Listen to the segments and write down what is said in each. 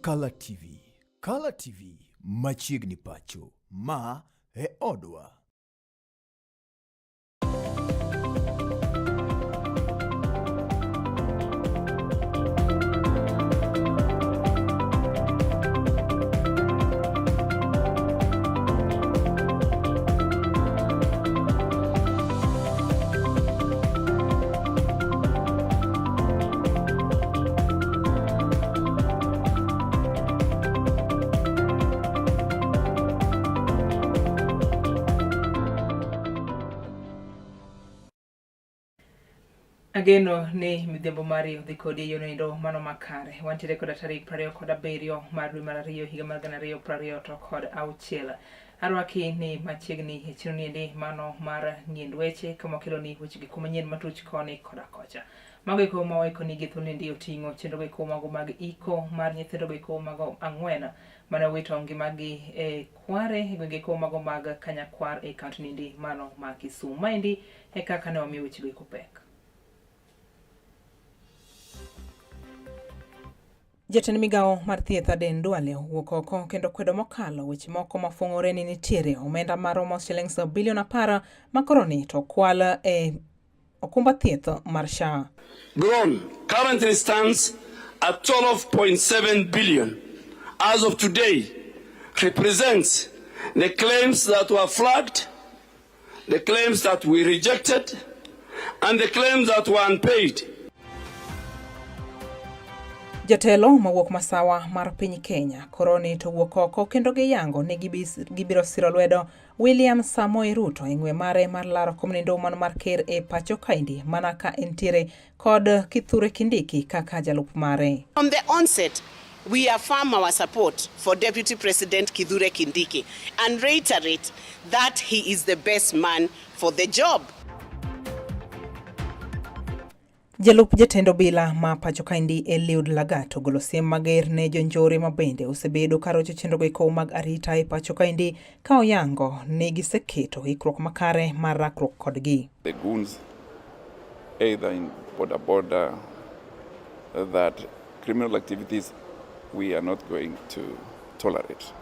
Kala TV. Kala TV machiegni pacho. Ma e odwa. Ageno ni midhiambo mari odhi kodi e yono endo mano makare. Wantiere koda tarik 27 mar dwe mar ariyo higa mar 2026. Arwaki ni machiegni e chenro niendi mano mar ng'iend weche kama wakeloni weche gik manyien matuch koni koda kocha. Mago eko ma waikoni gi thuolniendi oting'o chenro go mago mag iko mar nyithindo go eko mago ang'wen mane owito ngimagi e Kware e gwenge eko mago mag Kanyakwar e kaunti niendi mano ma Kisumu. Maendi e kaka ne wamiyo weche go eko pek. Jatend migawo mar thieth Aden Duale owuok oko kendo kwedo mokalo weche moko mafwong'ore ni nitiere omenda maromo shillings bilion 10 ma koroni to okwal e okumba thieth mar SHA. Grown currently stands at 12.7 billion as of today represents the claims that were flagged, the claims that we rejected, and the claims that were unpaid. Jatelo mawuok masawa mar piny Kenya koroni to wuok oko kendo giyango ni gibiro siro lwedo William Samoei Ruto e ng'we mare mar laro kom nindo mano mar ker e pacho kaendi mana ka entiere kod Kithure Kindiki kaka jalup mare. From the onset, we affirm our support for Deputy President Kithure Kindiki and reiterate that he is the best man for the job. Jalup jatend obila ma pacho kaendi Eliud Lagat ogolo siem mager ne jonjore ma bende osebedo ka rocho chenrogo eko mag arita e pacho kaendi ka oyango ni giseketo ikruok makare mar rakruok kodgi. The goons either in border border that criminal activities we are not going to tolerate.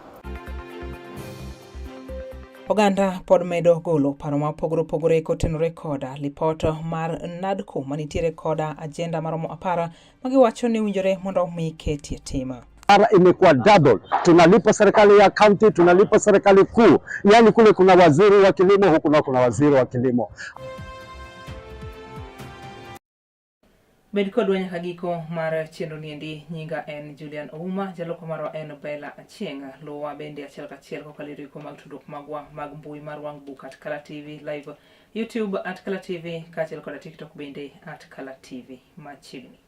Oganda pod medo golo paro ma opogore opogore kotenore koda lipot mar NADCO manitiere koda ajenda maromo 10 magiwacho ni owinjore mondo mi ketie tim. Mara imekuwa double. Tunalipa serikali ya county, tunalipa serikali kuu. Yaani kule kuna waziri wa kilimo, huku na kuna waziri wa kilimo. Bed kodwa nyaka giko mar chenro niendi. Nyinga en Julian Ouma, jaloko marwa en Bella Achieng'. Luwa bende achiel kachiel kokalo e rieko mag tudruok magwa mag mbui mar wang' buk at Kala TV live, YouTube at Kala TV kaachiel koda TikTok bende at Kala TV machiegni.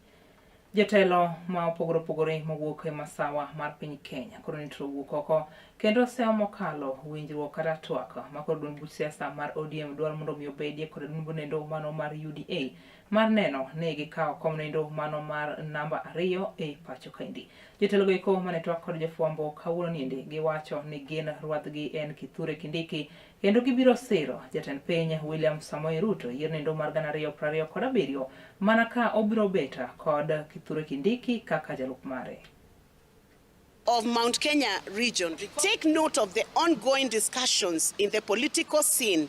Jotelo ma opogore opogore mowuok e masawa mar piny Kenya koro nitro wuok oko kendo osewa mokalo winjruok kata twak ma koro duond buch siasa mar ODM dwaro mondo mi obedie kod duond nendo mano mar UDA mar neno ni gikawo kom nendo mano mar namba 2 e pacho kaendi. Jotelo go eko mane twak kod jofwambo kawuono niendi giwacho ni gin rwadhgi en Kithure Kindiki kendo gibiro siro jatend piny William Samoei Ruto yier nendo mar 2027 mana ka obiro bet kod Kithure Kindiki kaka jalup mare. Of Mount Kenya region, take note of the ongoing discussions in the political scene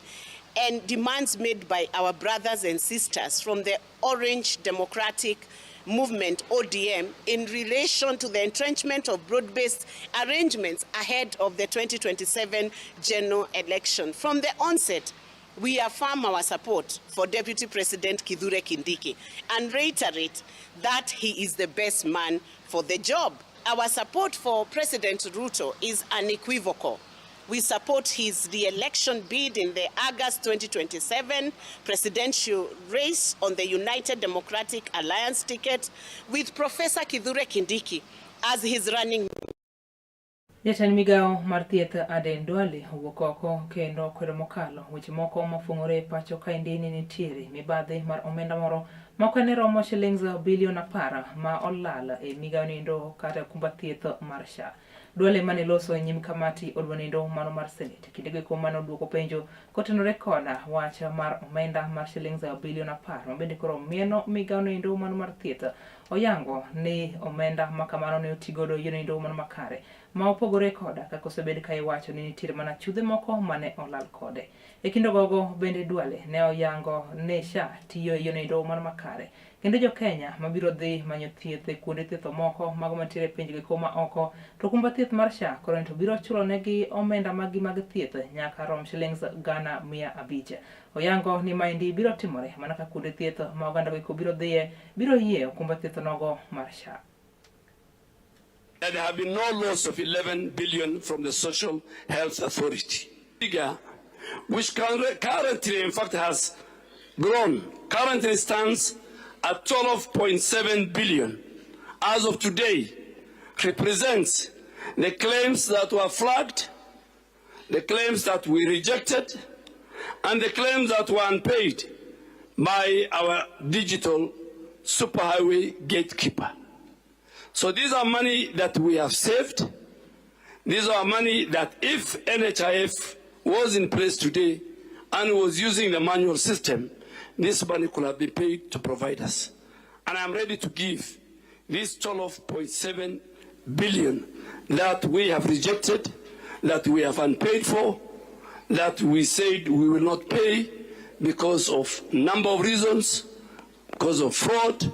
and demands made by our brothers and sisters from the Orange Democratic Movement, ODM, in relation to the entrenchment of broad-based arrangements ahead of the 2027 general election. From the onset, we affirm our support for Deputy President Kithure Kindiki and reiterate that he is the best man for the job. Our support for President Ruto is unequivocal. We support his re-election bid in the August 2027 presidential race on the United Democratic Alliance ticket with Professor Kithure Kindiki as his running. Jatend migawo mar thieth Aden Duale owuok oko kendo kwedo mokalo weche moko mafwong'ore e pacho kaendi ni nitiere mibadhi mar omenda moro moko ne romo shillings bilion 10 ma olal e migawo nindo kata okumba thieth mar SHA. Duale mane loso e nyim kamati od wanindo mano mar Senate kindego eko mane oduoko penjo kotenore koda wach mar omenda mar shillings bilion 10 mabende koro mieno migawo noendo mano mar thieth oyango ni omenda ma kamano ne otigodo e yono mano makare ma opogore koda kaka osebed ka iwacho ni nitiere mana chudhe moko mane olal kode. E kind ogogo bende Duale ne oyango ni SHA tiyo e yono mano makare kendo jo Kenya mabiro dhi manyo thieth e kuonde thieth moko mago mantiere e pinjegi koma oko to okumba thieth mar SHA koro to biro chulo negi omenda maggi mag thieth nyaka rom shillings 500,000. Oyango ni maendi biro timore mana ka kuonde thieth ma oganda go eko biro dhiye biro yie okumba thieth nogo mar SHA. There have been no loss of 11 billion from the Social Health Authority. Figure, which currently, in fact, has grown, currently stands at 12.7 billion. As of today, represents the claims that were flagged, the claims that we rejected, and the claims that were unpaid by our digital superhighway gatekeeper. So these are money that we have saved. These are money that if NHIF was in place today and was using the manual system, this money could have been paid to providers. And I'm ready to give this 12.7 billion that we have rejected, that we have unpaid for, that we said we will not pay because of number of reasons, because of fraud.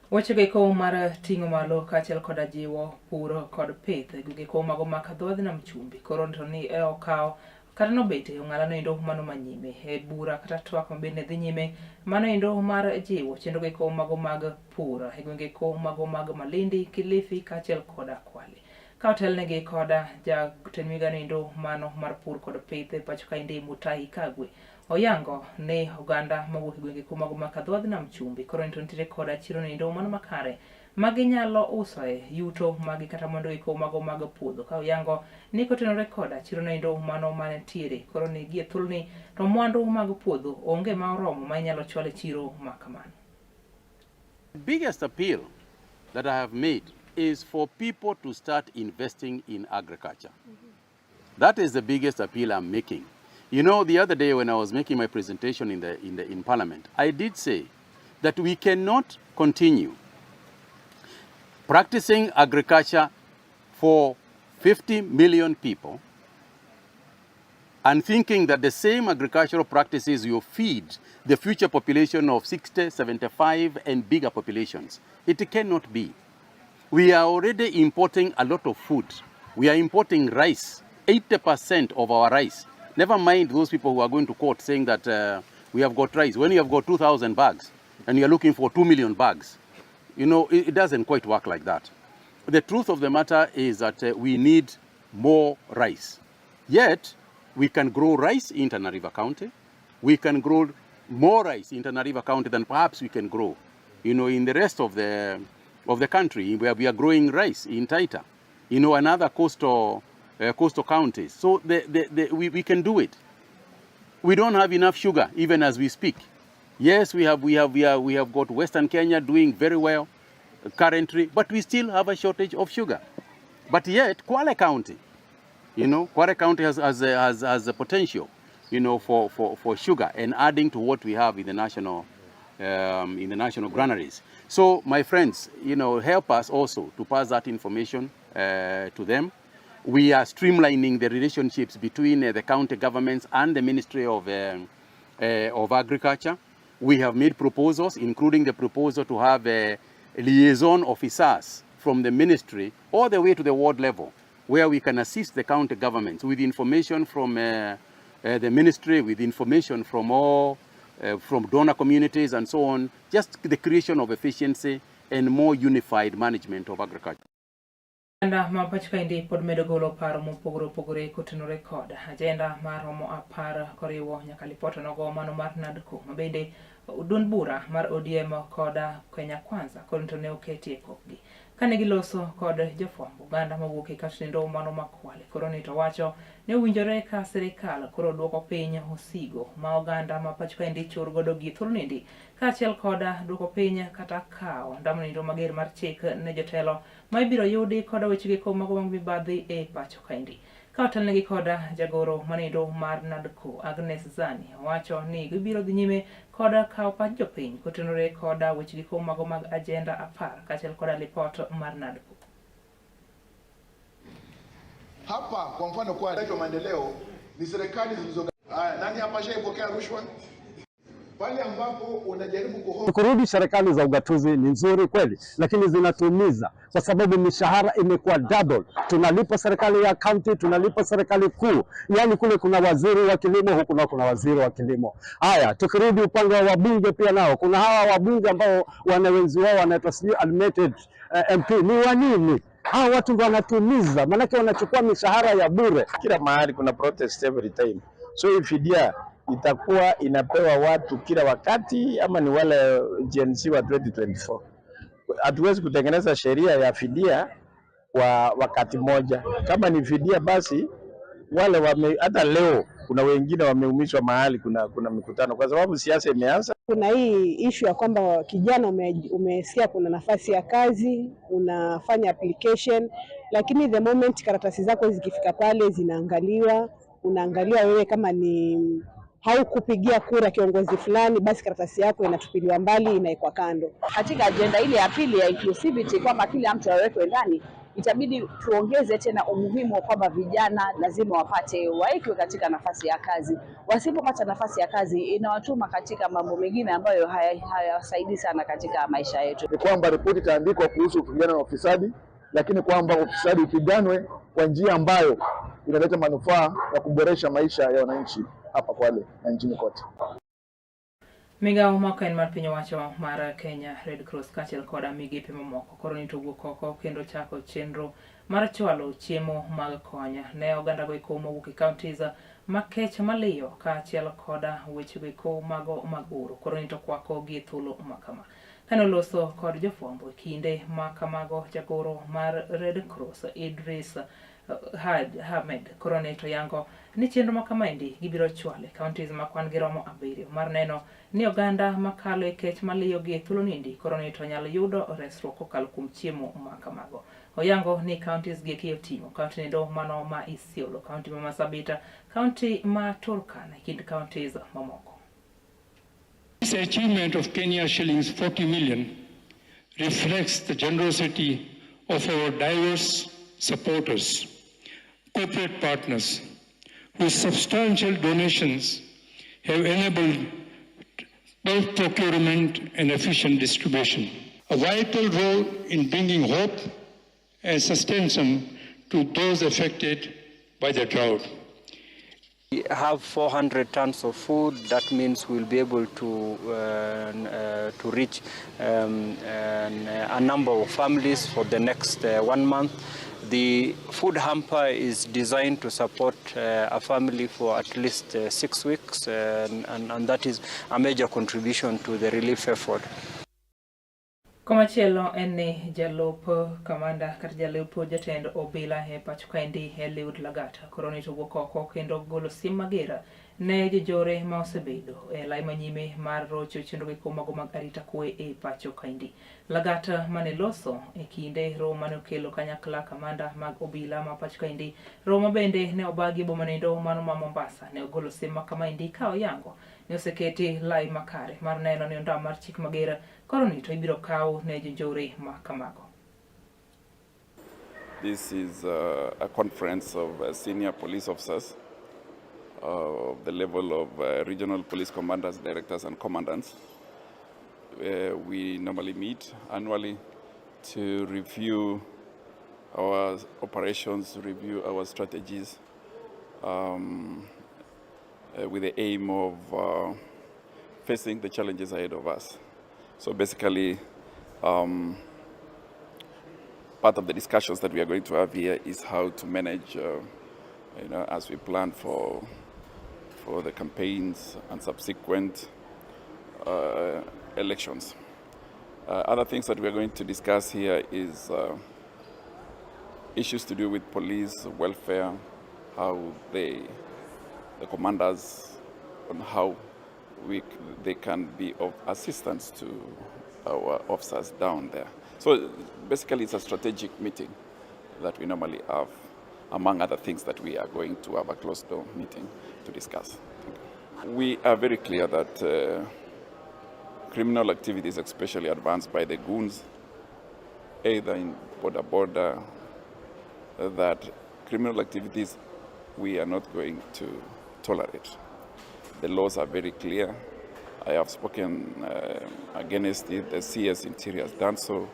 Weche eko mar ting'o malo kaachiel koda jiwo pur kod pith e gwenge ko mago mag dho wadh nam chumbi koro to ni e okawo kata nobet e ong'ala noendo mano manyime e bura kata twak mabende dhi nyime mano endo mar jiwo chenro eko mago mag pur e gwenge ko mago mag Malindi, Kilifi kaachiel koda Kwale. Ka otelnegi koda jatend migao noendo mano mar pur kod pith e pacho kaendi Mutahi Kagwe oyango ni oganda mawuok e gwenge ko mago mag dho wadh nam chumbi koro to nitiere koda chiro noendo mano makare maginyalo usoe yuto magi kata mwandu eko mago mag puodho ka oyango ni kotenore koda chiro noendo mano mantiere koro ni gie thuoloni to mwandu mag puodho onge ma oromo ma inyalo chwal e chiro ma kamano. The biggest appeal that I have made is for people to start investing in agriculture. That is the biggest appeal I'm making. You know, the other day when I was making my presentation in Parliament, I did say that we cannot continue practicing agriculture for 50 million people and thinking that the same agricultural practices will feed the future population of 60, 75, and bigger populations. It cannot be. We are already importing a lot of food. We are importing rice, 80% of our rice. Never mind those people who are going to court saying that we have got rice. When you have got 2,000 bags and you are looking for 2 million bags, you know, it doesn't quite work like that. The truth of the matter is that we need more rice. Yet, we can grow rice in Tana River County. We can grow more rice in Tana River County than perhaps we can grow, you know, in the rest of the country where we are growing rice in Taita, you know, and other coastal counties. So we can do it. We don't have enough sugar even as we speak. Yes, we have got Western Kenya doing very well currently, but we still have a shortage of sugar. But yet, Kwale County, you know, Kwale County has a potential, you know, for sugar and adding to what we have in the national granaries. So, my friends, you know, help us also to pass that information to them. We are streamlining the relationships between the county governments and the Ministry of Agriculture. We have made proposals, including the proposal to have liaison officers from the ministry all the way to the ward level, where we can assist the county governments with information from the ministry, with information from all, from donor communities and so on, just the creation of efficiency and more unified management of agriculture. Oganda ma pacho kaendi pod medo golo paro mopogore opogore kotenore kod agenda maromo 10 koriwo nyaka lipot nogo mano mar NADCO mabende duond bura mar ODM koda Kenya Kwanza koro to ne oketie kokgi. Kane giloso kod jofwambo, oganda mawuok e kaunti mano ma Kwale koro ni to wacho ni owinjore ka sirikal koro duoko piny osigo ma oganda ma pacho kaendi chur godo gi thuolo niendi kaachiel kod duoko piny kata kawo ndamnindo mager mar chik ne jotelo ma ibiro yudi koda weche geko mago mag mibadhi e pacho kaendi. Ka otelnegi koda jagoro manindo mar NADCO Agnes Zani owacho ni gibiro dhi nyime koda kawo pach jopiny kotenore koda weche geko mago mag ajenda 10 kaachiel koda lipot mar NADCO. Hapa kwa mfano kwa maendeleo ni serikali zilizo. Haya, nani hapa shaipokea rushwa? Pale ambapo unajaribu kuho Kurudi serikali za ugatuzi ni nzuri kweli, lakini zinatumiza kwa sababu mishahara imekuwa double. Tunalipa serikali ya county, tunalipa serikali kuu, yaani kule kuna waziri wa kilimo, huku nao kuna waziri wa kilimo. Haya, tukirudi upande wa wabunge pia nao kuna hawa wabunge ambao wana wenzi wao wanaitwa sijui animated MP. Ni wa nini? Hawa watu ndio wanatumiza, maanake wanachukua mishahara ya bure. Kila mahali kuna protest every time, so hii fidia itakuwa inapewa watu kila wakati ama ni wale Gen Z wa 2024? Hatuwezi kutengeneza sheria ya fidia kwa wakati moja. Kama ni fidia basi wale wame, hata leo kuna wengine wameumizwa mahali kuna mikutano kwa sababu siasa imeanza. Kuna hii ishu ya kwamba kijana umesikia kuna nafasi ya kazi, unafanya application, lakini the moment karatasi zako zikifika pale zinaangaliwa, unaangaliwa wewe kama ni haukupigia kura kiongozi fulani, basi karatasi yako inatupiliwa mbali, inawekwa kando. Katika ajenda ile ya pili ya inclusivity, kwamba kila mtu awekwe ndani, itabidi tuongeze tena umuhimu wa kwamba vijana lazima wapate waekwe katika nafasi ya kazi. Wasipopata nafasi ya kazi, inawatuma katika mambo mengine ambayo hayawasaidii sana katika maisha yetu. Ni kwamba ripoti itaandikwa kuhusu kupigana na ufisadi, lakini kwamba ufisadi upiganwe kwa njia ambayo inaleta manufaa na kuboresha maisha ya wananchi hapa Kwale na nchini kote. Migawo moko en mar piny owacho mar Kenya Red Cross kaachiel koda migepe mamoko koro ni to wuok oko kendo chako chenro mar chwalo chiemo mag kony ne oganda go eko mowuok e counties ma kech maliyo kaachiel koda weche go eko mago mag oro koro ni to kwako gi e thuolo makama. Kane oloso kod jofwambo e kinde ma kamago, jagoro mar Red Cross Idris Ahmed koro ne to yango ni chenro ma kamaendi gibiro chwalo e counties ma kwan gi romo 7 mar neno ni oganda makalo e kech maliyo gi e thuolo niendi koro ni to nyalo yudo resruok kokalo kuom chiemo ma kamago. Oyango ni counties gi eki oting'o county nendo mano ma Isiolo, county ma Marsabit, county ma Turkana e kind counties mamoko. This achievement of Kenya shillings 40 million reflects the generosity of our diverse supporters, corporate partners, whose substantial donations have enabled bulk procurement and efficient distribution. A vital role in bringing hope and sustenance to those affected by the drought. We have 400 tons of food. That means we'll be able to reach a number of families for the next 1 month. The food hamper is designed to support a family for at least 6 weeks, and that is a major contribution to the relief effort. Komachielo en ni jalup kamanda kata jalup jatend obila e pacho kaendi Eliud Lagat koro ni to wuok oko kendo golo siem mager ne jojore ma osebedo e lai manyime mar rocho chenro giko mago mag arita kwe e pacho kaendi. Lagat mane loso e kinde romo mane okelo kanyakla kamanda mag obila ma pacho kaendi, romo bende ne obagi e boma nendo mano ma Mombasa, ne ogolo siem ma kamaendi ka oyango ni oseketi lai makare mar neno ni ondam mar chik mager koro ni to ibiro kaw ne jonjore ma kamago. This is a conference of senior police officers of the level of regional police commanders, directors and commandants. We normally meet annually to review our operations, review our strategies, with the aim of facing the challenges ahead of us. So basically, part of the discussions that we are going to have here is how to manage, as we plan for the campaigns and subsequent elections. Other things that we are going to discuss here is issues to do with police welfare, how they, the commanders, on how we, they can be of assistance to our officers down there. So basically it's a strategic meeting that we normally have, among other things that we are going to have a closed door meeting to discuss. We are very clear that criminal activities, especially advanced by the goons, either in boda boda, that criminal activities we are not going to tolerate. The laws are very clear. I have spoken against it. The CS Interior has done so.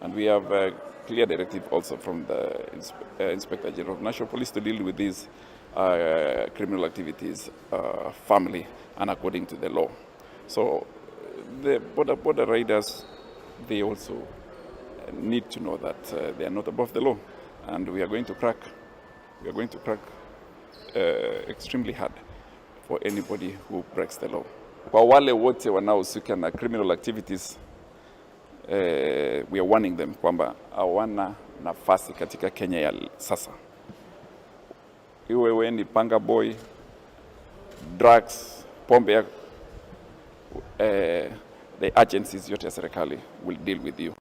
And we have a clear directive also from the Inspector General of National Police to deal with these criminal activities firmly and according to the law. So the boda boda riders, they also need to know that they are not above the law, and we are going to crack. We are going to crack extremely hard for anybody who breaks the law. Kwa wale wote wanaohusika na criminal activities we are warning them kwamba hawana nafasi katika Kenya ya sasa. Iwe wewe ni panga boy, drugs, pombe ya, the agencies yote ya serikali will deal with you.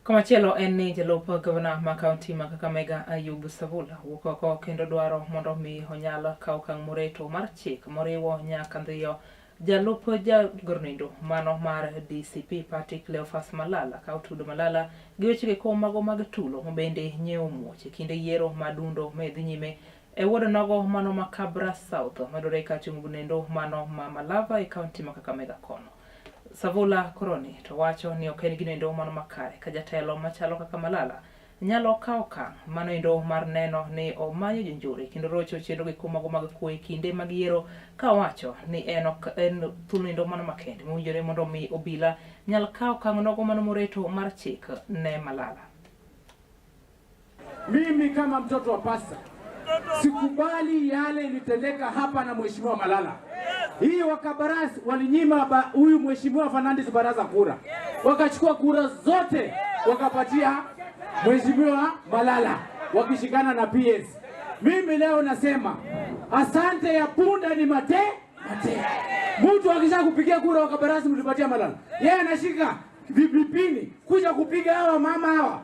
Komachielo en ni jalup gavana ma kaunti ma Kakamega Ayub Savula wuok oko kendo dwaro mondo mi onyal kawo okang' moreto mar chik moriwo nyaka ndhiyo jalup jagornindo mano mar DCP Party Cleophas Malala ka otudo Malala gi weche geko mago mag tulo mabende nyiewo muoch e kinde yiero madundo me dhi nyime e ward nogo mano ma Kabras South mayudore e kar chung' nendo mano ma Malava e kaunti ma Kakamega kono. Savula koroni to wacho ni ok en gino mano makare ka jatelo machalo kaka Malala nyalo kawo okang' mano endo mar neno ni omanyo jonjore kendo rocho chenro giko mago mag kwe e kinde mag yiero ka owacho ni en ok en thuolo endo mano makende mowinjore mondo mi obila nyal kawo okang' nogo mano moreto mar chik ne Malala. Mimi kama mtoto wa pasta sikubali yale ilitendeka hapa na mheshimiwa Malala. Hii wakabarasi walinyima huyu mheshimiwa Fernandes Baraza kura, wakachukua kura zote wakapatia mheshimiwa Malala wakishikana na PS. Mimi leo nasema asante ya punda ni mate mate. Mtu akisha kupigia kura wakabarasi mlipatia Malala, yeye anashika vipipini kuja kupiga hawa mama hawa.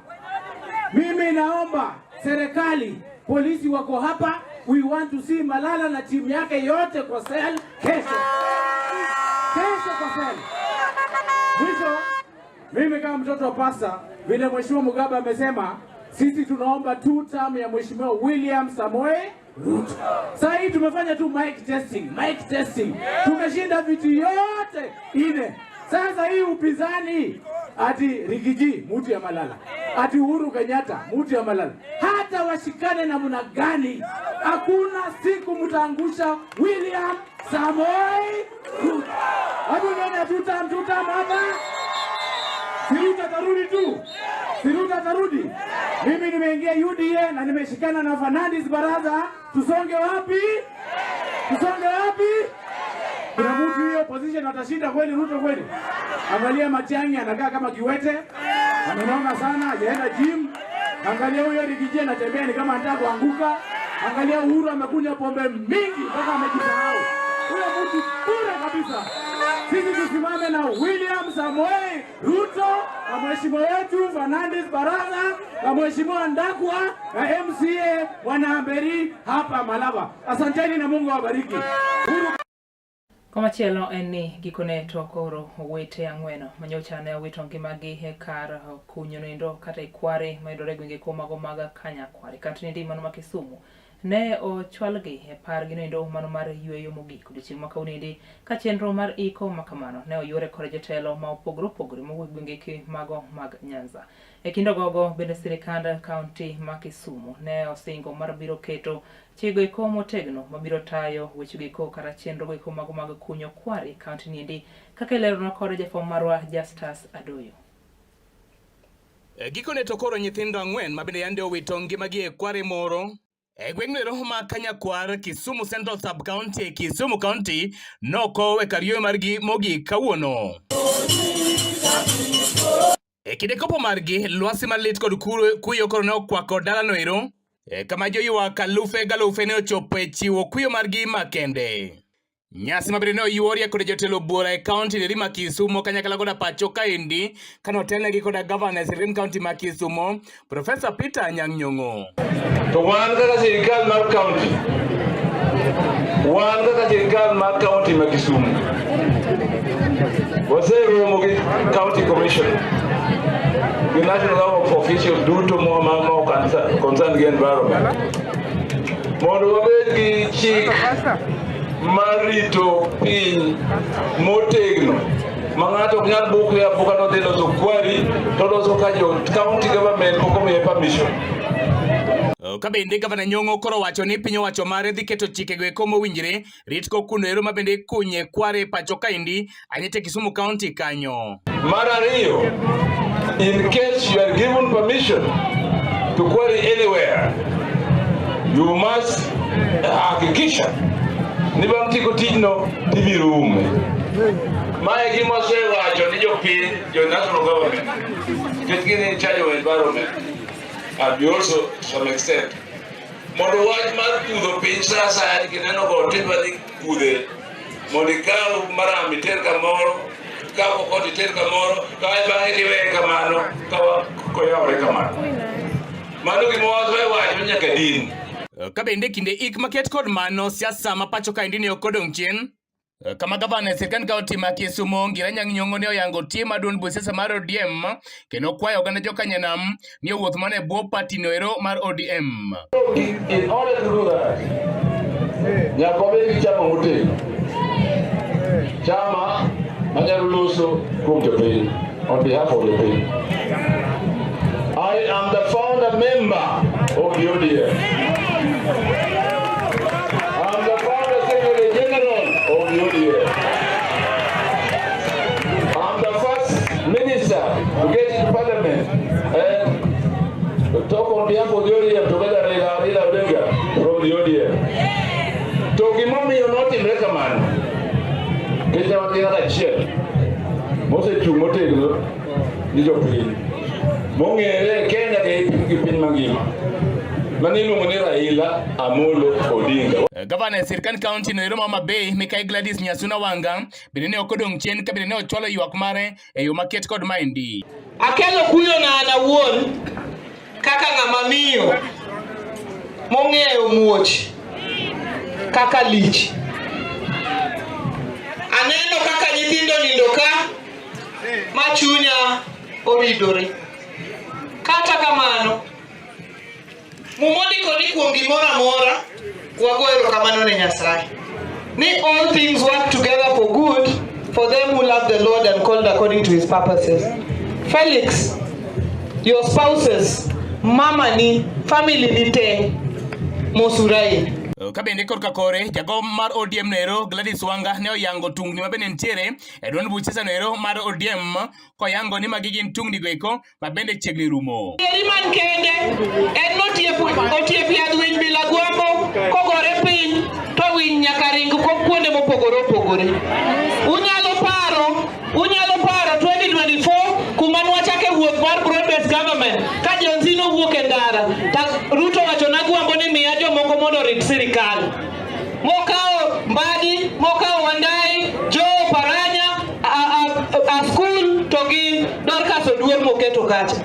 Mimi naomba serikali, polisi wako hapa, we want to see Malala na timu yake yote kwa cell kesho. Kesho kwa cell. Mwisho, mimi kama mtoto wa pasta, vile mheshimiwa Mugabe amesema, sisi tunaomba two term ya mheshimiwa William Samoei Ruto. Sasa hii tumefanya tu mic testing, mic testing. Tumeshinda viti yote ine. Sasa hii upinzani ati Riggy G mtu ya Malala, ati Uhuru Kenyatta mtu ya Malala, hata washikane namna gani, hakuna siku mtaangusha William Samoei Ruto. Hebu nione tutam tutam hapa. Si Ruto atarudi tu, si Ruto atarudi. Mimi nimeingia UDA na nimeshikana na Fernandes Baraza. Tusonge wapi? Tusonge wapi? Kuna mtu hiyo position atashinda kweli Ruto kweli? Angalia Matiang'i anakaa kama kiwete, amenona sana, hajaenda gym. Angalia huyo Riggy G anatembea ni kama anataka kuanguka. Angalia Uhuru amekunywa pombe mingi mpaka amejisahau. Huyo mtu bure kabisa. Sisi tusimame na William Samoei Ruto na mheshimiwa wetu Fernandes Baraza na mheshimiwa Ndakwa na MCA Mwanaamberi hapa Malava. Asanteni na Mungu awabariki. Komachielo en ni gikone to koro owete ang'wen manyocha ne owito ngimagi e kar kunyo nindo kata e kware mayudore e gwenge mago mag Kanyakwar. Kaunti mano ma Kisumu ne ochwalgi e pargi noendo mano mar yueyo mogik odiochieng' ma kawuono ka chenro mar iko makamano ne oyuore kod jotelo ma opogore opogore mowuok e gwenge mago mag Nyanza. E kind ogogo bende sirikand kaunti ma Kisumu ne osingo mar biro keto chike eko motegno mabiro tayo weche eko kata chenro eko mago mag kunyo kware e kaunti niendi kaka ileronwa kod jafwambo marwa Justus Adoyo. Gikone to koro nyithindo ang'wen ma bende yande owito ngimagi e kware moro e gweng'no ma Kanyakwar, Kisumu Central Sub County e Kisumu County nokow e kar yueyo margi mogik kawuono. E kinde kopo margi, lwasi malit kod kuyo koro ne okwako dalano ero, e kama joywak alufe galufe ne ochopo e chiwo kuyo margi makende. Nyasi mabende ne oyuorie kod jotelo buora e kaunti eri ma Kisumo kanyakla koda pacho kaendi kane otelnegi koda gavana e sirkand kaunti ma Kisumo Profesa Peter Anyang' Nyong'o. To wan kaka sirkal mar kaunti, wan kaka sirkal mar kaunti ma Kisumu waseromo gi county commission gi national level of officials duto ma concerned gi environment mondo wabed gi chik mar rito piny motegno ma ng'ato ok nyal bukre abuka nodhi loso kwari to loso ka jo county government ok omiye permission. Ka bende gavana Nyong'o koro wacho ni piny owacho mare dhi keto chikego eko mowinjre rit kokuno ero ma bende ikunye kware pacho kaendi anyite Kisumu County kanyo. Mar ariyo, in case you are given permission to quarry anywhere, you must hakikisha ni bang' tieko tijno tibiro ume. Mae gima osewacho ni jopiny, jo national government, nikech gin in charge of environment and we also to some extent mondo wach mar pudho piny sa asaya kineno go tidwa dhi pudhe mondo ikaw maram iter kamoro ikaw kokot iter kamoro kae bang'e tiweye kamano koyawore kamano mano gima wasewacho nyaka din. Ka bende kinde ik maket kod mano siasa ma pacho kaendi ne ok odong' chien Kama gavana e sirkand kaunti ma Kisumo Ngira Anyang' Nyong'o ne oyango tie mar duond buch siasa mar ODM kendo okwayo oganda jokanyanam ni owuoth mana e bwo pati no ero mar ODM. In order to do that, nyaka wabed gi chama motegno. Chama manyalo loso kuom jopiny, on behalf of jopiny. I am the founder member of the ODM. I'm the founder secretary general of the ODM. I'm the first minister to get into parliament and talk on behalf of the ODM together with Raila Odinga from the ODM. To gimomiyo notimre kamano, nikech ne wan gi ng'at achiel mosechung' motegno ni jopiny mong'ere e Kenya gi piny mangima mane iluongo ni Raila Amolo Odinga. Gavana e sirkand kaunti no ero ma Homa Bay Mikai Gladys Nyasuna Wanga bende ne ok odong' chien ka bende ne ochwalo ywak mare e yo maket kod maendi. Akelo kuyo na an awuon kaka ng'ama miyo mong'eyo muoch kaka lich. Aneno kaka nyithindo nindo ka ma chunya oridore. Kata kamano, Muma ondiko ni kuom gimoro amora wago erokamano ne Nyasaye. Ni all things work together for good for them who love the Lord and called according to his purposes. Felix, your spouses, mama ni, family ni te, mosurai. Ka bende korka kore, jagom mar ODM noero Gladys Wanga ne oyango tungni ma bende nitiere e duond buch siasa noero mar ODM koyango ni magi gin tungni go eko ma bende chiegni rumo. Eri man kende en notiep yadh winy bila gwambo kogore piny to winy nyaka ring kuonde mopogore opogore. Unyalo paro unyalo paro 2024 kuma nwachake wuoth mar broad based government ka Gen Z nowuok e ndara ta Ruto wacho na Agwambo ni miya jomoko mondo orit sirikal. Mokawo Mbadi, mokawo Wandayi, Joe Paranya, Askul to gi Dorcas Oduor moketo kacha.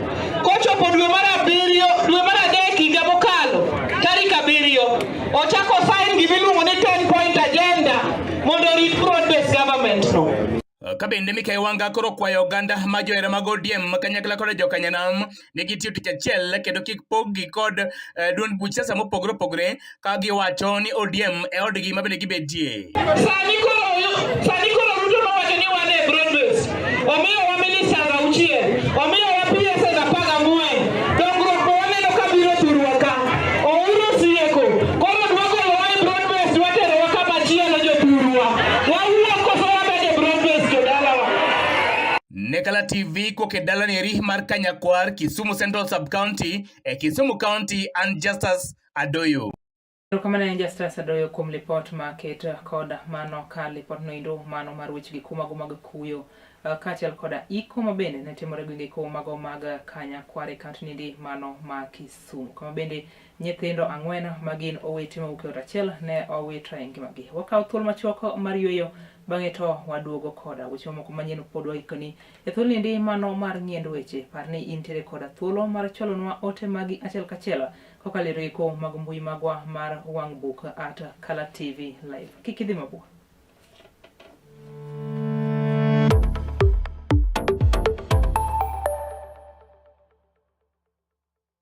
Kochopo dwe mar abiriyo, dwe mar adek higa mokalo, tarik abiriyo, ochako sign gimiluongo ni 10 point agenda mondo orit broad based government no. Ka bende Mikayi Wanga koro kwayo oganda ma johera mag ODM kanyakla koda jokanyanam ni gitiyo tich achiel kendo kik pog-gi kod duond buch siasa mopogore opogore ka giwacho ni ODM e odgi ma bende gibetie. Sani koro sani koro Ruto nowacho ni wan e broad base. Omiyowa ministers auchiel, omiyowa PSs 14. Dongruok be waneno ka biro thurwa ka. Ouru sieko. Koro dwa golowa e broad base dwa terowa kama chielo jothurwa. Wawuok koso wabed e broad base jodalawa. Nekala TV kowuok e dala neri mar Kanyakwar, Kisumu Central Sub-County, e Kisumu County, an Justus Adoyo. Erokamano ahinya Justus Adoyo kuom lipot ma ket kod mano ka lipot noendo mano mar weche gi kumago mag kuyo kaachiel koda iko ma bende ne timore gwenge ko mago mag Kanyakwar e kaunti nindi mano ma Kisumu kama bende nyithindo ang'wen ma gin owete mawuok e ot achiel ne owito e ngimagi. Wakawo thuolo machuok mar yueyo bang'e to waduogo koda weche mamoko manyien pod waikoni e thuolo nindi mano mar ng'iendo weche. Par ni intiere koda thuolo mar chwalonwa ote magi achiel kachiel kokalo e rieko mag mbui magwa mar wang' buk at Kala TV Live. Kik idhi mabor.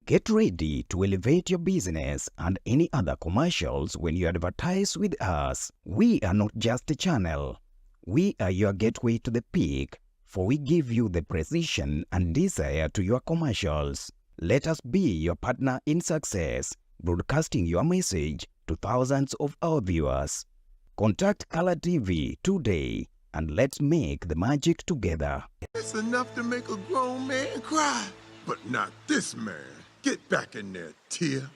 Get ready to elevate your business and any other commercials when you advertise with us. We are not just a channel. We are your gateway to the peak, for we give you the precision and desire to your commercials. Let us be your partner in success, broadcasting your message to thousands of our viewers. Contact Color TV today and let's make the magic together. It's enough to make a grown man cry, but not this man. Get back in there, Tia.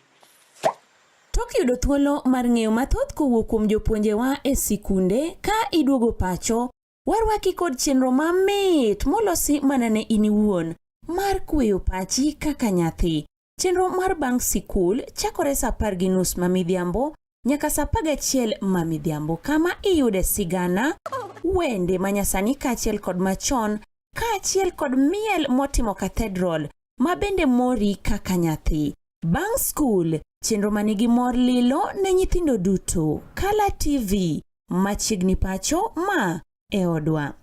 Tok yudo thuolo mar ng'eyo mathoth kowuok kuom jopuonjewa e sikunde ka iduogo pacho, warwaki kod chenro mamit molosi mana ne in iwuon mar kweyo pachi kaka nyathi. Chenro mar bang' sikul chakore sa 10:30 ma midhiambo nyaka sa 11 ma midhiambo kama iyude sigana, wende manyasani kaachiel kod machon kaachiel kod miel motimo cathedral ma bende mori kaka nyathi. Bang' skul, chenro manigi mor lilo ne nyithindo duto. Kala TV, machiegni pacho ma e odwa.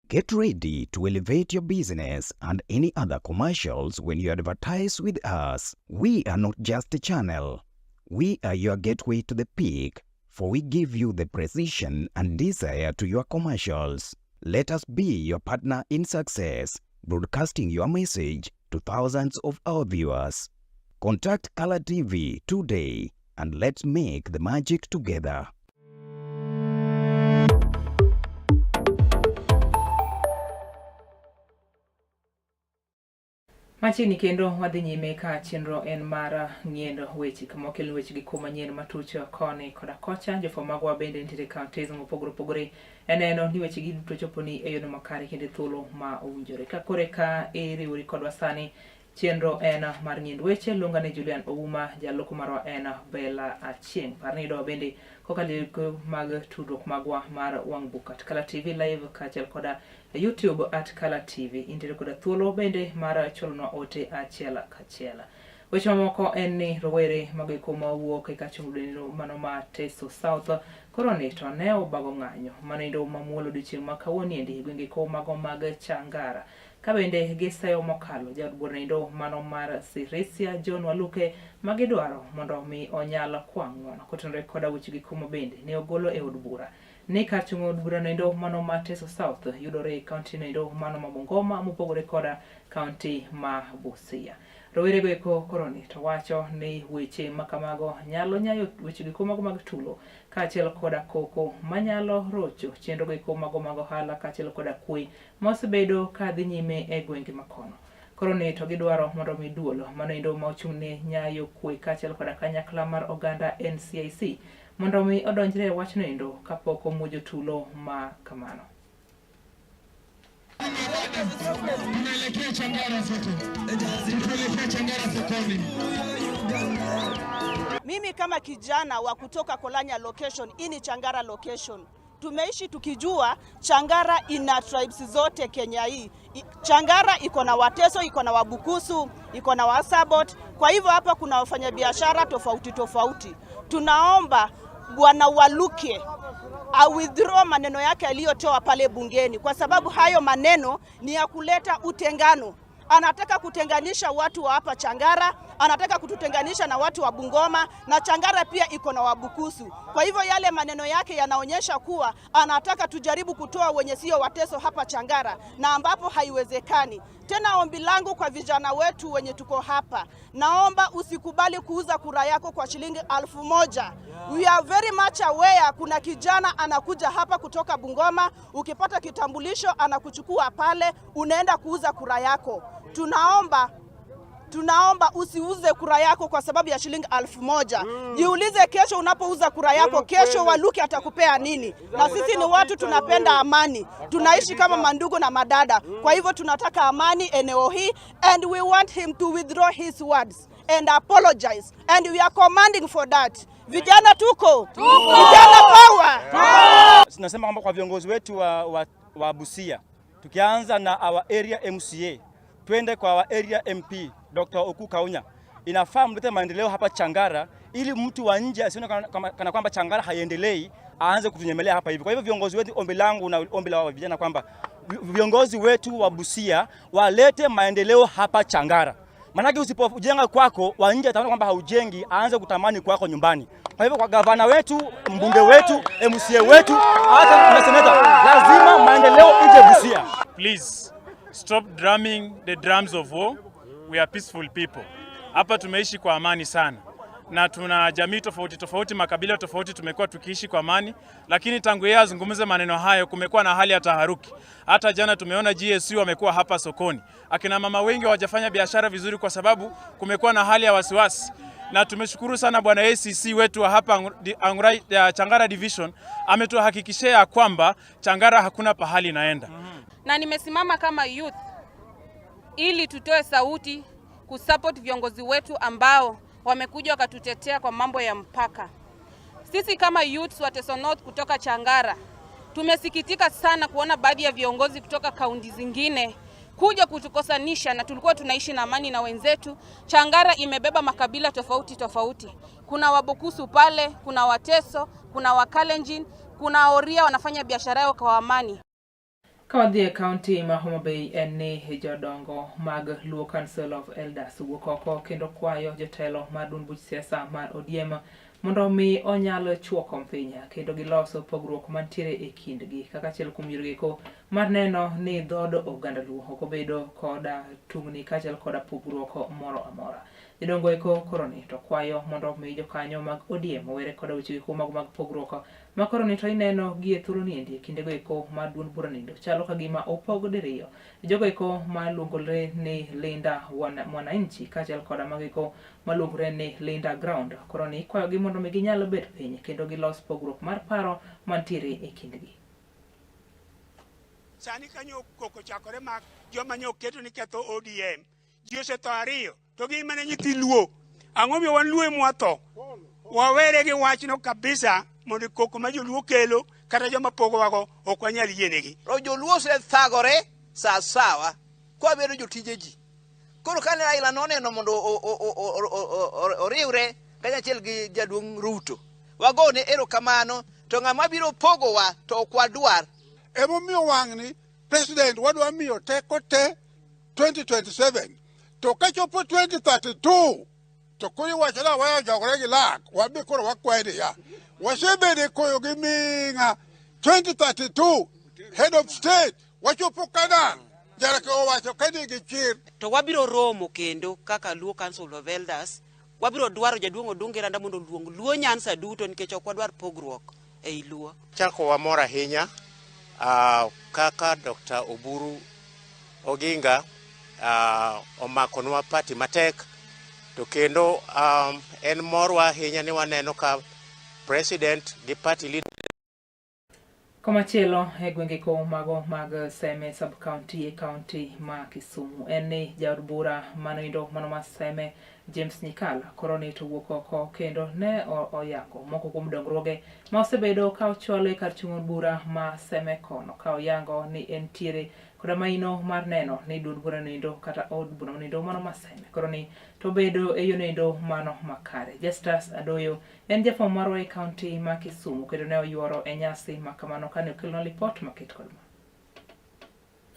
Get ready to elevate your business and any other commercials when you advertise with us. We are not just a channel. We are your gateway to the peak, for we give you the precision and desire to your commercials. Let us be your partner in success, broadcasting your message to thousands of our viewers. Contact Color TV today and let's make the magic together. Machiegni kendo wadhi nyime ka chenro en mar ng'iendo weche kama okel weche gi kuo manyien matuch koni koda kocha. Jofwambo magwa bende nitiere e counties mopogore opogore e neno ni weche gi duto choponi e yono makare kendo e thuolo ma owinjore. Ka kore ka iriwori kodwa sani, chenro en mar ng'iend weche. Luonga ni Julian Ouma, jaloko marwa en Bella Achieng'. Par ni yudowa bende kokalo e mag tudruok magwa mar wang' buk at Kala TV Live kaachiel koda e YouTube at Kala TV. Intiere koda thuolo bende mar chwalonwa ote achiel kachiel. Weche mamoko en ni rowere mago eko mawuok e kachung' mano ma Teso South koro ni to ne obago ng'anyo mano endo mamuol odiochieng' ma kawuono endi e gwenge eko mago mag Changara. Ka bende giseyo mokalo jaod bura endo mano mar Sirisia John Waluke ma gidwaro mondo mi onyal kwa ng'uono kotenore koda weche gi kuma bende ne ogolo e od bura ni kar chung' od bura noendo mano ma Teso South yudore e kaunti noendo mano ma Bungoma mopogore koda kaunti ma Busia. Rowerego eko koroni to wacho ni weche ma kamago nyalo nyayo weche giko mago mag tulo kaachiel koda koko manyalo rocho chenro go mago mag ohala kaachiel koda kwe mosebedo ka dhi nyime e gwenge makono. Koro ni to gidwaro mondo mi duol mano endo ma ochung' ne nyayo kwe kaachiel koda kanyakla mar oganda NCIC mondo mi odonjre e wachno endo kapok omuojo tulo ma kamano. Tunaelekea Changara sote, tunaelekea Changara sokoni. Mimi kama kijana wa kutoka Kolanya location, hii ni Changara location. Tumeishi tukijua Changara ina tribes zote Kenya hii. Changara iko na Wateso, iko na Wabukusu, iko na Wasabot. Kwa hivyo hapa kuna wafanyabiashara tofauti tofauti. Tunaomba Bwana Waluke a withdraw maneno yake aliyotoa pale bungeni, kwa sababu hayo maneno ni ya kuleta utengano. Anataka kutenganisha watu wa hapa Changara, anataka kututenganisha na watu wa Bungoma, na Changara pia iko na Wabukusu. Kwa hivyo yale maneno yake yanaonyesha kuwa anataka tujaribu kutoa wenye sio Wateso hapa Changara, na ambapo haiwezekani. Tena ombi langu kwa vijana wetu wenye tuko hapa, naomba usikubali kuuza kura yako kwa shilingi 1000. We are very much aware kuna kijana anakuja hapa kutoka Bungoma, ukipata kitambulisho anakuchukua pale, unaenda kuuza kura yako. Tunaomba usiuze kura yako kwa sababu ya shilingi 1000. Jiulize kesho unapouza kura yako, kesho Waluke atakupea nini? Na sisi ni watu tunapenda amani, tunaishi kama mandugu na madada. Kwa hivyo tunataka amani eneo hii, and we want him to withdraw his words and apologize, and we are commanding for that. Vijana tuko, vijana power. Tunasema kwamba kwa viongozi wetu wa Busia, tukianza na our area MCA, twende kwa our area MP Dr. Oku Kaunya, inafaa mlete maendeleo hapa Changara ili mtu wa nje asione kana kwamba Changara haiendelei, aanze kutunyemelea hapa hivi. Kwa hivyo viongozi wetu, ombi langu na ombi la vijana kwamba viongozi wetu wa Busia walete maendeleo hapa Changara. Manake usipojenga kwako, wa nje ataona kwamba haujengi, aanze kutamani kwako nyumbani. Kwa hivyo kwa gavana wetu, mbunge wetu, MCA wetu, hata na seneta, lazima maendeleo ije Busia. Please stop drumming the drums of war. We are peaceful people. Hapa tumeishi kwa amani sana na tuna jamii tofauti tofauti, makabila tofauti, tumekuwa tukiishi kwa amani, lakini tangu yeye azungumze maneno hayo kumekuwa na hali ya taharuki. Hata jana tumeona GSU wamekuwa hapa sokoni, akina mama wengi hawajafanya biashara vizuri kwa sababu kumekuwa na hali ya wasiwasi na tumeshukuru sana bwana ACC wetu wa hapa Angurai, Changara Division ametuhakikishia ya kwamba Changara hakuna pahali inaenda. Na nimesimama kama youth ili tutoe sauti kusupport viongozi wetu ambao wamekuja wakatutetea kwa mambo ya mpaka. Sisi kama youths wa Teso North kutoka Changara tumesikitika sana kuona baadhi ya viongozi kutoka kaunti zingine kuja kutukosanisha, na tulikuwa tunaishi na amani na wenzetu. Changara imebeba makabila tofauti tofauti. Kuna Wabukusu pale, kuna Wateso, kuna Wakalenjin, kuna Oria wanafanya biashara yao kwa amani. Ka wadhi e kaunti ma Homa Bay en ni jodongo mag Luo Council of Elders wuok oko kendo kwayo jotelo mar duond buch siasa mar ODM mondo omi onyal chuo kom piny kendo giloso pogruok mantiere e kindgi kaka achiel kuom yorego mar neno ni dhood oganda Luo ok obedo koda tungni kaachiel koda pogruok moro amora. Jodongo eko koroni to kwayo mondo omi jokanyo mag ODM owere koda weche eko mago mag pogruok ma koroni to ineno gi e thuolo niendi e kindego eko mar duond bura nindo chalo ka gima opog diriyo. Jogo eko maluongore ni Linda Mwananchi kaachiel koda mago eko maluongore ni Linda Ground koroni ikwayogi mondo mi ginyal bet piny kendo gilos pogruok mar paro mantiere e kindgi. Sani kanyo koko chakore ma joma nyo keto ni ketho ODM ji osetho ariyo to gin mana nyithi Luo. Ang'o miyo wan Luo ema watho? Wawere gi wachno kabisa mondo koko ma joluo kelo kata joma pogowago ok wanyal yienegi. To joluo osethagore sawasawa kwabedo jotije ji. Koro kane Raila noneno mondo oriwre kanyachiel gi jaduong' Ruto, wagone erokamano, to ng'ama biro pogowa to ok wadwar. Emomiyo wang'ni president wadwa miyo teko te 2027 to kachopo 2032 to koro iwacho ni aweyo jogore gi lak wabe koro wakwaye niya wasebedo e koyo gi ming'a 2032 head of state wachopo Canaan Jarake owacho ka nigi chir. To wabiro romo kendo kaka Luo Council of Elders, wabiro dwaro jaduong' Odungi Randa mondo oluong Luo Nyanza duto nikech ok wadwar pogruok ei Luo. Chako wamor ahinya kaka Dr. Oburu Oginga omakonwa party matek to kendo en morwa ahinya ni waneno ka president gi party leader. Komachielo e gwenge ko mago mag Seme sub county e county ma Kisumu en ni jaod bura manoendo mano ma Seme James Nyikal koro ni to wuok oko kendo ne oyango moko kuom dongruoge ma osebedo ka ochwalo e kar chung' od bura ma Seme kono ka oyango ni entiere koda maino mar neno ni duond bura noendo kata od bura noendo mano ma Seme koro ni to bedo e yo noendo mano makare. Justus Adoyo en jafwambo marwa e kaunti ma Kisumu kendo ne oyuoro e nyasi ma kamano kane okelonwa lipot maket kod ma.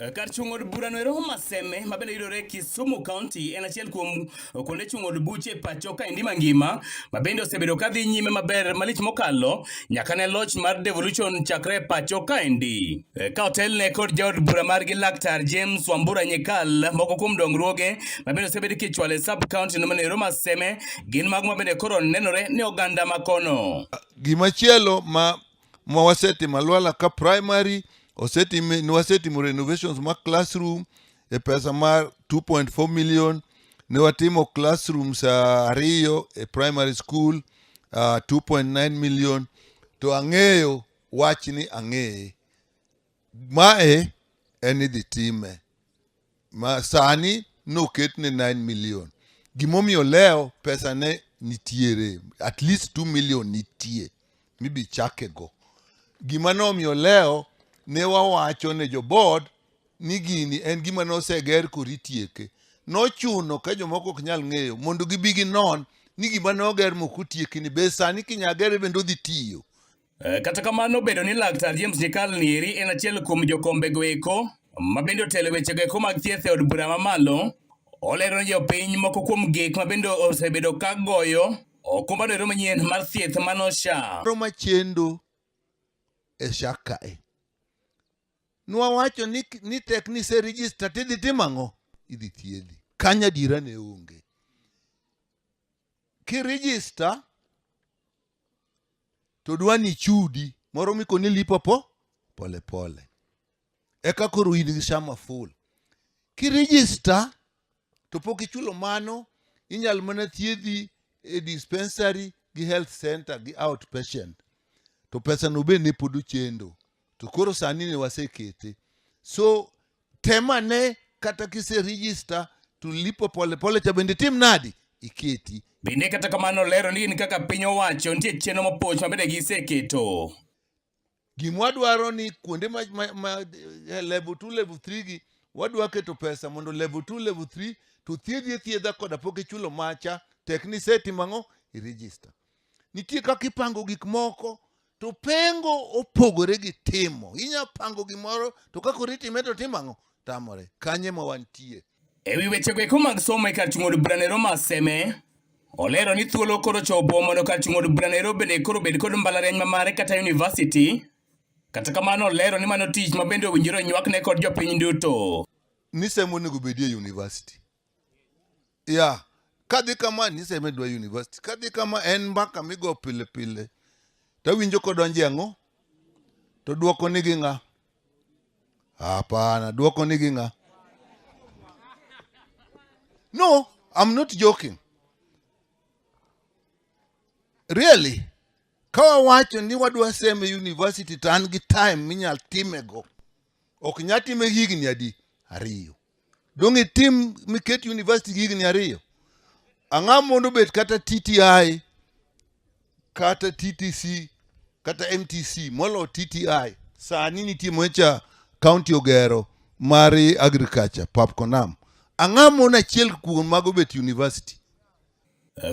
Kar chung' od burano ero Maseme ma bende yudore Kisumu County en achiel kuom kuonde chung' od buche e pacho kaendi mangima ma bende osebedo ka dhi nyime maber malich mokalo nyaka ne loch mar devolution chakre e pacho kaendi. Ka otelne kod jaod bura margi Laktar James Wambura Nyikal, moko kuom dongruoge ma bende osebed kichwalo e sub county no ero Maseme gin mago ma bende koro nenore ne oganda ma kono. Gimachielo ma ma wasetimo Alwala ka primary osetim wasetimo renovations ma classroom e pesa mar 2.4 million ne watimo classrooms ariyo e primary school 2.9 million to ang'eyo wachni ang'eye mae en idhi time ma sani noketne 9 million gimomiyo leo pesa ne nitiere at least 2 million nitie mibi chake go gima nomiyo leo ne wawacho ne jo board ni gini en gima noseger koro itieke nochuno ka jomoko ok nyal ng'eyo mondo gibi ginon ni gima noger mok otieki ni be sani kinya gere bende odhi tiyo Kata kamano bedo ni Laktar James Nyikal nieri en achiel kuom jokombego eko ma bende otelo e wechego eko mag thieth e od bura mamalo, olero ne jopiny moko kuom gik ma bende osebedo ka goyo okumbano ero manyien mar thieth mano SHA. Moro machendo e SHA kae. Nwawacho ni, ni tek ni ise register tidhi timo ang'o? Idhi thiedhi. Kanyo adiera ne onge. Ki register to dwa ni ichudi moro mikoni lipo po pole pole eka koro in gi shama full kirejista to pok ichulo mano inyal mana thiedhi e dispensary gi health center gi outpatient to pesa no be ne pod ochendo to koro sani ne wasekete so tem ane kata kise register to lipo pole pole cha bende tim nadi iketi. Bende kata kamano lero ni gin kaka piny owacho nitie chenro mopoch ma bende giseketo. Gima wadwaro ni kuonde ma, ma, ma level 2 level 3 gi wadwa keto pesa mondo level 2 level 3 to thiedhi athiedha koda pok ichulo macha tek ni isetimo ang'o i-register. Nitie kaka ipango gik moko to pengo opogore gi timo. Inya pango gimoro to kaka oritime to timo ang'o? Tamore. Kanye ma wantie. E wi wechego eko mag somo e kar chung' od burano ma Seme, olero ni thuolo koro chopo mondo kar chung' od burano bende koro obed kod mbalariany ma mare kata university. Kata kamano olero ni mano tich ma bende owinjore onywakne kod jopiny duto. Ni Seme onego obedie e university. Ya, kadhi kama ni Seme dwa university. Kadhi kama en mbaka migo pile pile. Tawinjo kodonje ang'o? To dwoko ni gi ng'a? Hapana, dwoko ni gi ng'a? No, I'm not joking. Really? Ka wawacho ni wadwa Seme University to an gi time minyal timego. Ok nyal time higni adi? Ariyo. Dong' itim miket university gi higni ariyo. Ang'o mondo obet kata TTI kata TTC kata MTC molo TTI. Sani nitie mocha county ogero mar agriculture Papkonam. Ang'o mondo achiel kuom mago bet university?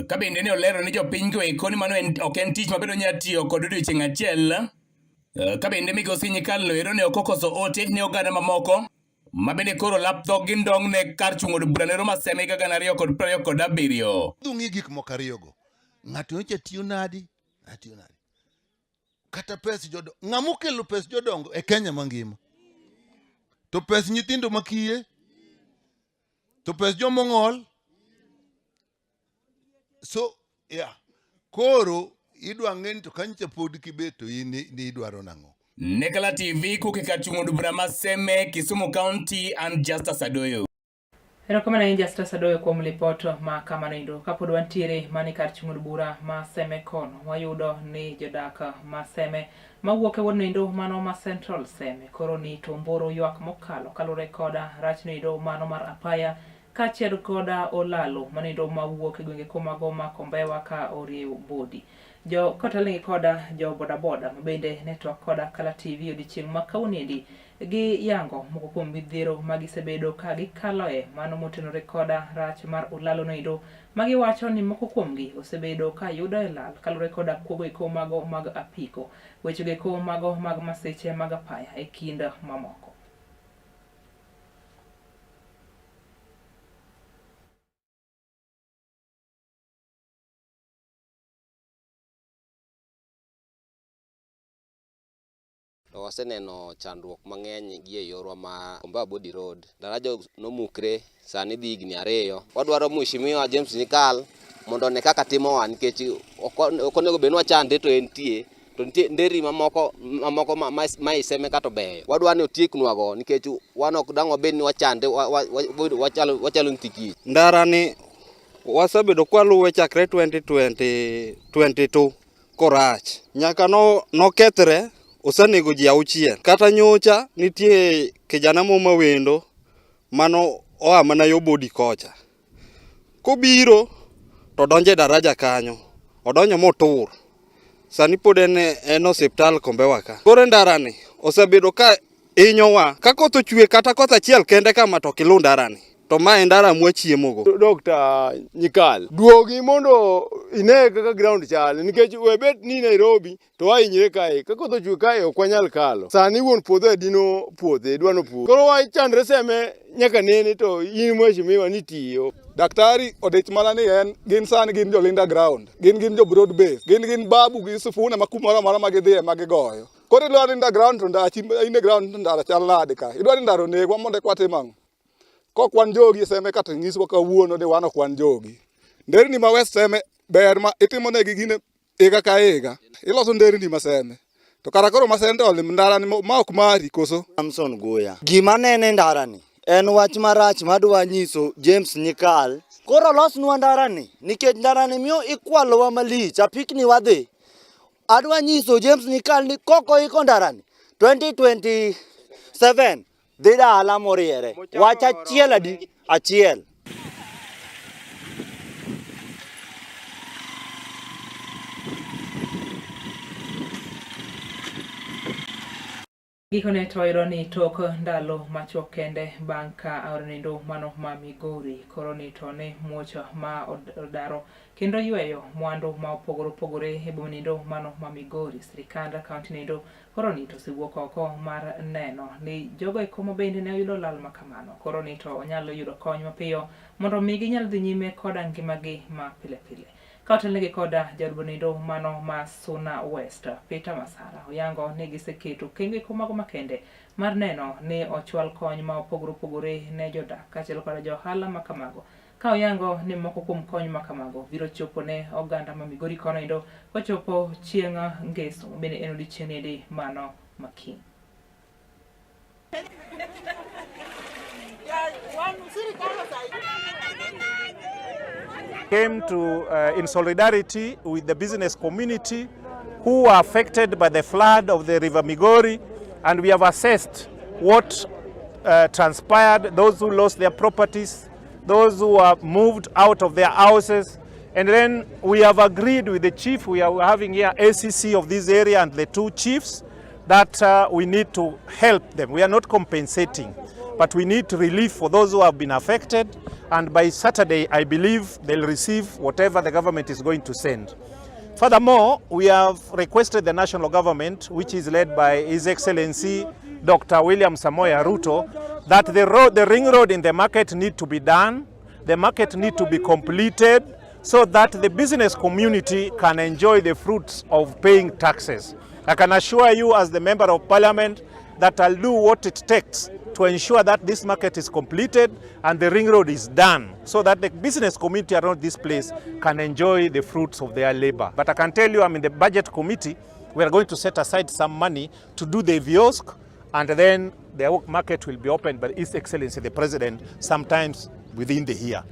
Ka bende ne olero ni jopiny go eko ni mano ok en tich ma bende onyalo tiyo kod odiochieng' achiel. Ka bende migosi Nyikal noero ne ok okoso ote ne oganda mamoko ma bende koro lap dhog gi ndong' ne kar chung' od bura nero ma Seme higa 2027. Ung'i gik moko ariyogo. Ng'ato nyocha tiyo nadi? Atiyo nadi? Kata pes jodongo. Ng'ama okelo pes jodongo e Kenya mangima? To pes nyithindo makiye? To pes joma ong'ol? So, yeah. Koro idwa ng'e ni to kanyocha pod kibet to in ni idwaro nang'o? Nekala TV kuke kar chung' od bura ma Seme, Kisumu County and Justus Adoyo. Erokamano ahinya Justus Adoyo kuom lipot ma kamano endo. Kapod wantiere mani kar chung' od bura ma Seme kono, wayudo ni jodak ma Seme mawuok e wuodno endo mano ma Central Seme koro ni tomboro ywak mokalo kaluwore koda rachno endo mano mar apaya kaachiel koda olalo manindo mawuok e gwenge komago ma Kombewa ka orieyo bodi. Jo kotelnegi koda jo bodaboda ma bende ne twak koda Kala TV odiochieng' ma kawuonoendi gi yango moko kuom midhiero ma gisebedo ka gikaloe mano motenore koda rach mar olalo noendo ma giwacho ni moko kuomgi osebedo ka yudoe lal kaluwore koda kuogo eko mago mag apiko, wechego eko mago mag masiche mag apaya e kind mamoko. To waseneno chandruok mang'eny gi e yorwa ma Kombewa Body Road. Daraja nomukre sani dhi higni ariyo. Wadwaro Mheshimiwa James Nyikal mondo one kaka timowa nikech ok onego bed ni wachande to entie to nitie nderni mamoko mamoko ma, ma, ma iseme kata obeyo. Wadwa ni otieknwago nikech wan ok dang' wabed ni wachande wachalo wachalo nyithi kich. Ndara ni wasebedo kwaluwe chakre 2022 korach nyaka no nokethre osenego ji auchiel. Kata nyocha nitie kijana mo mawendo mano oa mana yo bodi kocha. Kobiro to donjo e daraja kanyo, odonjo motur. Sani pod en en osiptal Kombewa ka. Koro ndarani osebedo ka hinyowa. Ka koth ochwe kata koth achiel kende kama to ok iluw ndarani. To ma e ndara mwachiemogo. Dr. Nyikal, duogi mondo ine kaka ground chal nikech we bet ni Nairobi to wahinyre kae ka koth ochwe kae ok wanyal kalo. Sani wuon puodho e dino puothe dwa nopur. Koro wachandre seme nyaka nene to in mheshimiwa ni tiyo. Daktari odich mana ni en gin sani gin jo Linda ground, gin gin jo broad base, gin gin babu gi Sifuna ma kumoro amora ma gidhiye ma gigoyo. Koro idwa ni ground to ndachi in e ground to ndara chal nade ka? Idwa ni ndara onegwa mondo eka watim ang'o? Kok wan jogi e Seme kata nyiswa kawuono ni wan ok wan jogi. Nderni ma West Seme ber ma itimonegi gine higa ka higa. Iloso nderni ma Seme. To kara koro ma Seme to olim ndara ni ma ok mari koso? Samson Guya. Gima nene ndarani en wach marach madwa nyiso James Nyikal. Koro losnwa ndarani nikech ndarani miyo ikwalowa malich, apikni wadhi. Adwa nyiso James Nyikal ni kok oiko ndarani 2027 dhi dala moriere. Wach achiel adi? Achiel. Gikone to wayudo ni tok ndalo machuok kende bang' ka aora nindo mano ma Migori koro ni to ne muoch ma odaro kendo yweyo mwandu ma opogore opogore e boma nindo mano ma Migori. Sirikand kaunti nindo koro ni to osewuok oko mar neno ni jogo eko ma bende ne oyudo lal ma kamano koro ni to onyalo yudo kony mapiyo mondo mi ginyal dhi nyime koda ngimagi ma pile pile. Ka otelnegi koda jaod bunindo mano ma Suna West, Peter Masara, oyango ni giseketo okenge eko mago makende mar neno ni ochwal kony ma opogore opogore ne jodak kaachiel koda jo ohala ma kamago. Ka oyango ni moko kuom kony ma kamago biro chopo ne oganda ma Migori kono endo kochopo chieng' Ngeso ma bende en odiochieng' niendi mano ma kiny. Came to in solidarity with the business community who were affected by the flood of the River Migori, and we have assessed what transpired, those who lost their properties, those who were moved out of their houses, and then we have agreed with the chief, we are having here ACC of this area and the two chiefs, that we need to help them. We are not compensating, but we need relief for those who have been affected, and by Saturday, I believe they'll receive whatever the government is going to send. Furthermore, we have requested the national government, which is led by His Excellency Dr. William Samoei Ruto, that the ring road in the market need to be done, the market need to be completed, so that the business community can enjoy the fruits of paying taxes. I can assure you as the Member of Parliament that I'll do what it takes to ensure that this market is completed and the ring road is done so that the business community around this place can enjoy the fruits of their labor. But I can tell you, I'm in the budget committee. We are going to set aside some money to do the kiosk, and then the market will be opened by His Excellency the President sometimes within the year.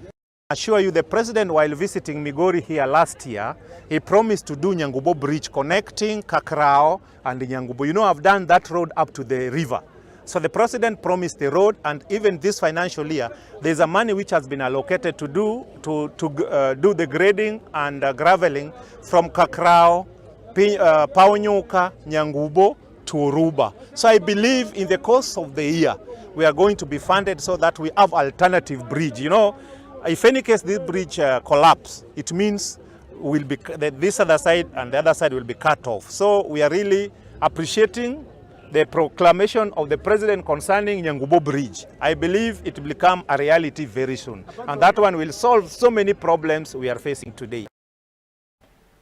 I assure you, the President, while visiting Migori here last year, he promised to do Nyangubo Bridge connecting Kakrao and Nyangubo. I've done that road up to the river. So the President promised the road, and even this financial year, there's a money which has been allocated to do the grading and graveling from Kakrao, Paonyuka, Nyangubo to Oruba. So I believe in the course of the year, we are going to be funded so that we have alternative bridge. If any case this bridge collapse, it means that this other side and the other side will be cut off. So we are really appreciating the proclamation of the President concerning Nyangubo Bridge. I believe it will become a reality very soon. And that one will solve so many problems we are facing today.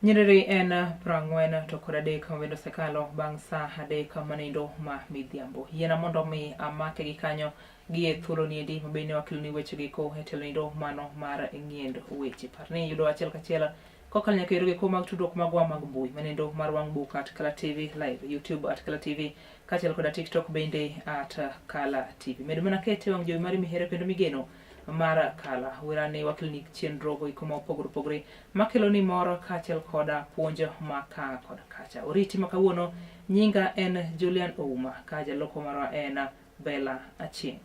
Nyiriri en prang'wen to kod adek mabende osekalo bang' sa adek manindo ma midhiambo. Yiena mondo mi amake gi kanyo gi e thuolo niendi mabende wakeloni weche giko e telo nindo mano mar ng'iend weche. Par ni yudo achiel kachiel kokalo nyaka e yogo mag tudruok magwa mag mbui manendo mar wang' buk at Kala TV live, YouTube at Kala TV kaachiel koda TikTok bende at Kala TV. Med mana kete wang' jowi mari mihero kendo migeno mar Kala. Werani wakeloni chenro go iko ma opogore opogore makelo ni mor kaachiel koda puonj ma ka kod kacha. Oriti ma kawuono nyinga en Julian Ouma ka jaloko marwa en Bella Achieng'.